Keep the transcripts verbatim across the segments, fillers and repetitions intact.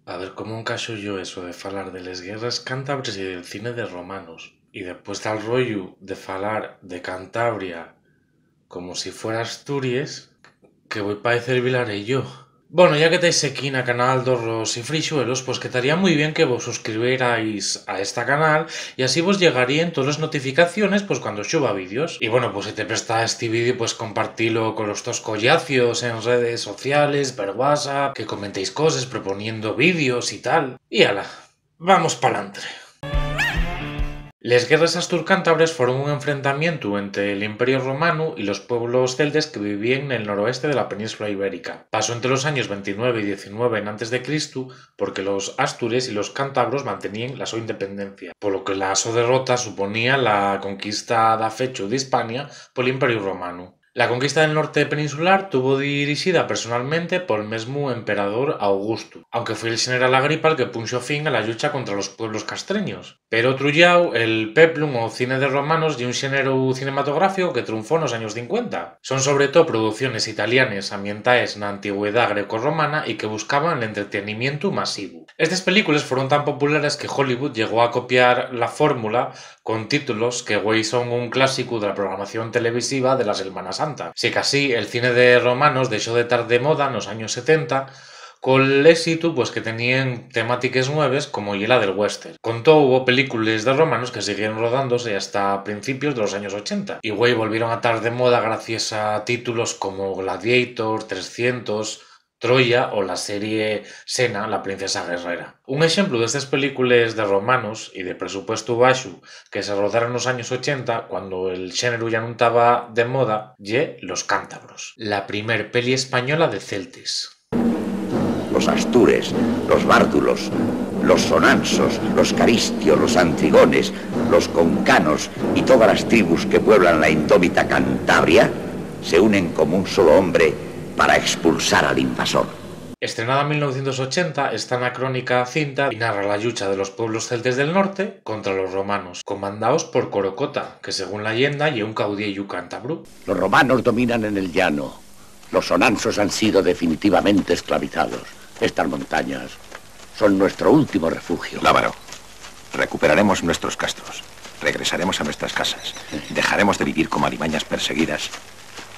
A ver, ¿cómo encaxo yo eso de falar de les guerres cántabres y del cine de romanos? Y depués tal rollu de falar de Cantabria como si fuera Asturies, que voi paecer Vilareyo. Bono, ya que tais equí na canal d'horros y frixuelos, pues quedaría mui bien que vos suscribierais a esta canal y así vos llegaríen toles notificaciones, pues, cuando suba vídeos. Y bueno, pues si te presta esti vídeo, pues compartilo con los tos collacios en redes sociales, per WhatsApp, que comentéis coses proponiendo vídeos y tal. Y ala, vamos p'alantre. Les guerres astur-cántabres foron un enfrentamientu ente l'Imperio Romanu y los pueblos celtes que vivíen nel noroeste de la península ibérica. Pasó ente los años ventinueve y diecinueve enantes de Cristu, porque los astures y los cántabros manteníen la so independencia, polo que la so derrota suponía la conquista dafechu d'Hispania pol Imperiu Romanu. La conquista del norte peninsular tuvo dirixida personalmente pol mesmu emperador Augustu, aunque foi el xeneral Agripa el que punxo fin a la llucha contra los pueblos castreños. Per otru llau, el peplum o cine de romanos ye un xéneru cinematográfico que trunfó nos años cincuenta. Son sobre too producciones italianes ambientaes na antigüedá grecorromana y que buscaban l'entretenimientu masivu. Estes películes foron tan populares que Hollywood llegó a copiar la fórmula con títulos que güei son un clásicu de la programación televisiva de la Selmana Santa. Sicasí, el cine de romanos dexó de tar de moda nos años setenta col ésitu, pues, que teníen temátiques nueves como ye la del western. Con too, hubo películes de romanos que siguieron rodándose hasta principios de los años ochenta, y güei volvieron a tar de moda gracies a títulos como Gladiator, trescientos, Troya o la serie Xena, la princesa guerrera. Un exemplu d'estes películes de romanos y de presupuestu baxu que se rodaron nos años ochenta, cuando el xéneru ya nun taba de moda, ye Los cántabros, la primer peli española de celtes. Los astures, los bárdulos, los sonansos, los caristios, los antrigones, los concanos y todas las tribus que pueblan la indómita Cantabria se unen como un solo hombre para expulsar al invasor. Estrenada en mil novecientos ochenta, esta anacrónica cinta narra la llucha de los pueblos celtes del norte contra los romanos, comandaos por Corocota, que, según la lleenda, ye un caudieyu cántabru. Los romanos dominan en el llano. Los sonansos han sido definitivamente esclavizados. Estas montañas son nuestro último refugio. Lábaro, recuperaremos nuestros castros, regresaremos a nuestras casas, dejaremos de vivir como alimañas perseguidas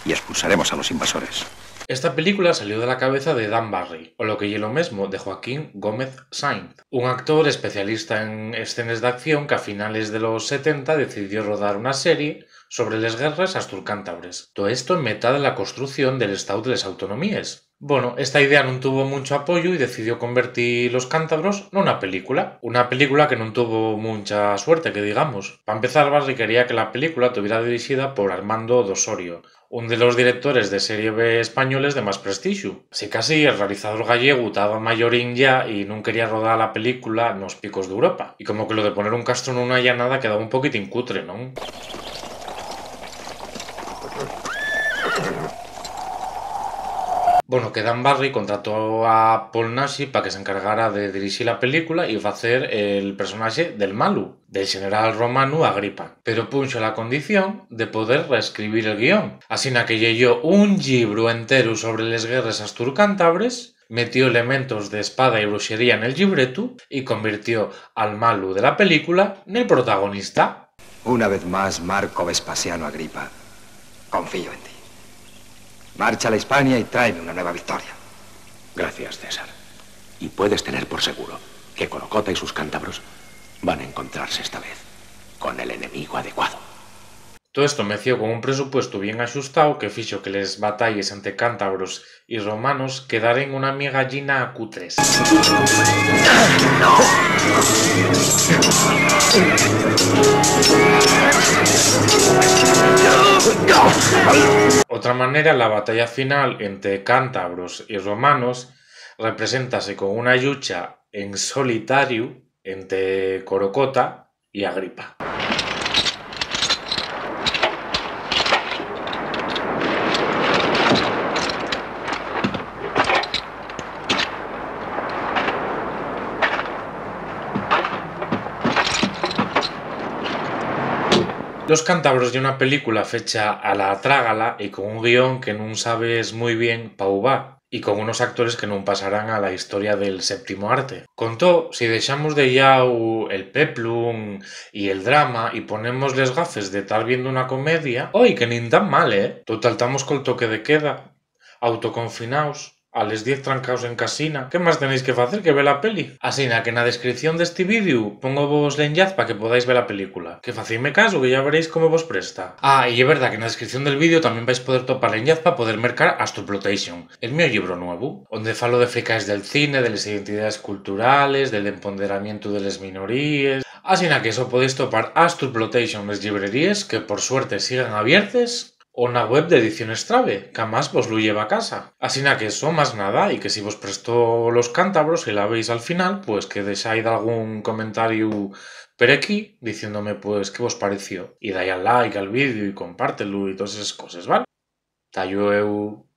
y expulsaremos a los invasores. Esta película salió de la cabeza de Dan Barry, o lo que ye lo mesmo, de Joaquín Gómez Sáinz, un actor especialista en escenes d'acción que a finales de los setenta decidió rodar una serie sobre les guerres asturcántabres. Too esto en metá de la construcción del Estáu de les Autonomíes. Bono, esta idea nun tuvo muncho apoyu y decidió convertir Los cántabros nuna película. Una película que nun tuvo muncha suerte, que digamos. Pa empezar, Barry quería que la película tuviera dirixida por Armando d'Ossorio, un de los directores de serie B españoles de más prestixu. Sicasí, el realizador gallegu taba mayorín yá y nun quería rodar la película nos picos d'Europa. Y como que lo de poner un castro nuna llanada quedaba un poquitín cutre, ¿non? Bono, que Dan Barry contrató a Paul Naschy pa que s'encargara de dirixir la película y facer el personaxe del malu, del xeneral romanu Agripa, pero punxo la condición de poder reescribir el guión. Asina que lleyó un llibru enteru sobre les guerres astur-cántabres, metió elementos d'espada y bruxería nel llibretu y convirtió al malu de la película nel protagonista. Una vez más, Marco Vespasiano Agripa, confío en ti. Marcha a la Hispania y tráeme una nueva victoria. Gracias, César. Y puedes tener por seguro que Corocota y sus cántabros van a encontrarse esta vez con el enemigo adecuado. Too esto meció con un presupuestu bien axustáu que fixo que les batalles ente cántabros y romanos quedaren una miga llina cutres. Otra manera, la batalla final ente cántabros y romanos represéntase con una llucha en solitariu ente Corocota y Agripa. Los cántabros ye una película fecha a la trágala y con un guión que nun sabes mui bien pa u va. y con unos actores que nun pasarán a la historia del séptimu arte. Con too, si dexamos de llau el peplum y el drama y ponemos les gafes de tar viendo una comedia, ¡oi, que nin tan mal, eh! Total, tamos col toque de queda, autoconfinaos, a les diez trancaos en casina, ¿qué más tenéis que facer que ver la peli? Asina que na descripción d'esti vídeu pongo vos l'enllaz pa que podáis ver la película. Que facedme casu, que ya veréis cómo vos presta. Ah, y ye verdá que na descripción del vídeu tamién vais poder topar l'enllaz pa poder mercar Astroplotation, el mio llibru nuevu, onde falo de fricaes del cine, de les identidaes culturales, del empoderamientu de les minoríes. Asina que eso podéis topar Astroplotation nes llibreríes, que por suerte siguen abiertes, o na web d'Ediciones Trabe, qu'amás vos lu lleva a casa. Asina que eso, más nada, y que si vos prestó los cántabros y la veis al final, pues que dexái dalgún comentariu per equí diciéndome, pues, qué vos pareció. Y dái al like al vídeu y compártelu y toes eses coses, ¿vale? Ta llueu.